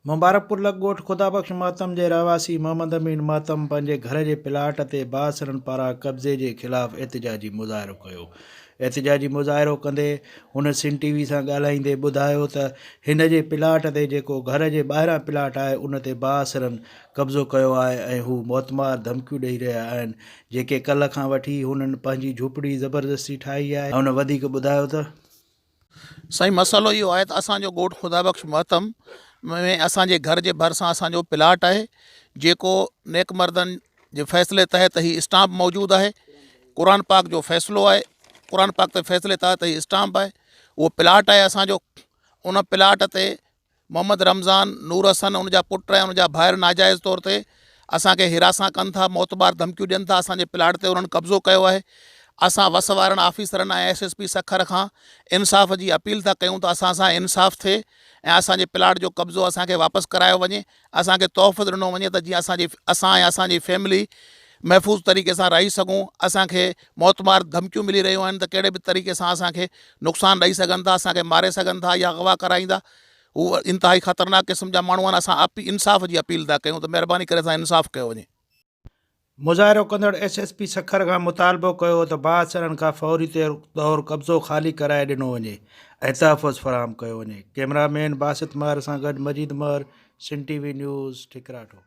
مبارڪپور لڳ ڳوٺ خدا بخش ماتم جي رهواسي محمد امين ماتم پنهنجي گهر جي پلاٽ تي بااثرن پاران قبضي جي خلاف احتجاجي مظاهرو ڪيو. احتجاجي مظاهرو ڪندي هن سن ٽي وي سان ڳالهائيندي ٻڌايو ته هن جي پلاٽ تي جيڪو گهر جي ٻاهران پلاٽ آهي ان تي بااثرن قبضو ڪيو آهي ۽ هو موتمار ڌمڪيون ڏئي رهيا آهن جيڪي ڪلهه کان وٺي هنن پنهنجي جهوپڙي زبردستي ٺاهي آهي. هن وڌيڪ ٻڌايو ته. سائين مسئلو اهو آهي ته اسان جو ڳوٺ خدا بخش مهتم ۾ اسان جي گهر جي ڀرسان اسان جو پلاٽ آهي جيڪو نيڪ مردن جي فيصلي تحت هي اسٽامپ موجود آهي قرآن پاڪ جو فيصلو آهي قرآن پاڪ تي فيصلي تحت هي اسٽامپ آهي اهو پلاٽ آهي اسان جو ان پلاٽ تي محمد رمضان، نور حسن، ان جا پٽ ۽ ان جا ڀائر ناجائز طور تي اسان کي هراسان ڪن ٿا، موتمار ڌمڪيون ڏين ٿا، اسان جي پلاٽ تي انهن قبضو ڪيو آهي، اسان وس وارن آفيسرن ۽ ايس ايس پي سکر کان انصاف جي اپيل ٿا ڪيون ته اسان سان انصاف ٿئي ۽ اسان جي پلاٽ جو قبضو اسان کي واپس ڪرايو وڃي، اسان کي تحفظ ڏنو وڃي ته جيئن اسان جي اسان ۽ اسان جي فيملي محفوظ طريقي سان رهي سگهون، اسان کي موتمار ڌمڪيون ملي رهيون آهن ته ڪهڙي به طريقي سان اسان کي نقصان ڏئي سگهن ٿا، اسان کي ماري سگهن ٿا يا اغوا ڪرائيندا، هو انتهائي خطرناڪ قسم جا ماڻهو آهن، اسان انصاف جي اپيل ٿا ڪيون ته مهرباني ڪري اسان انصاف ڪيو وڃي. مظاهرو ڪندڙ ايس ايس پي سکر کان مطالبو ڪيو ته بااثرن کان فوري طور قبضو خالي ڪرائي ڏنو وڃي ۽ تحفظ فراهم ڪيو وڃي. ڪئميرا مين باسط مهر سان گڏ Majeed Mehar, Sindh T V news, Thakratho.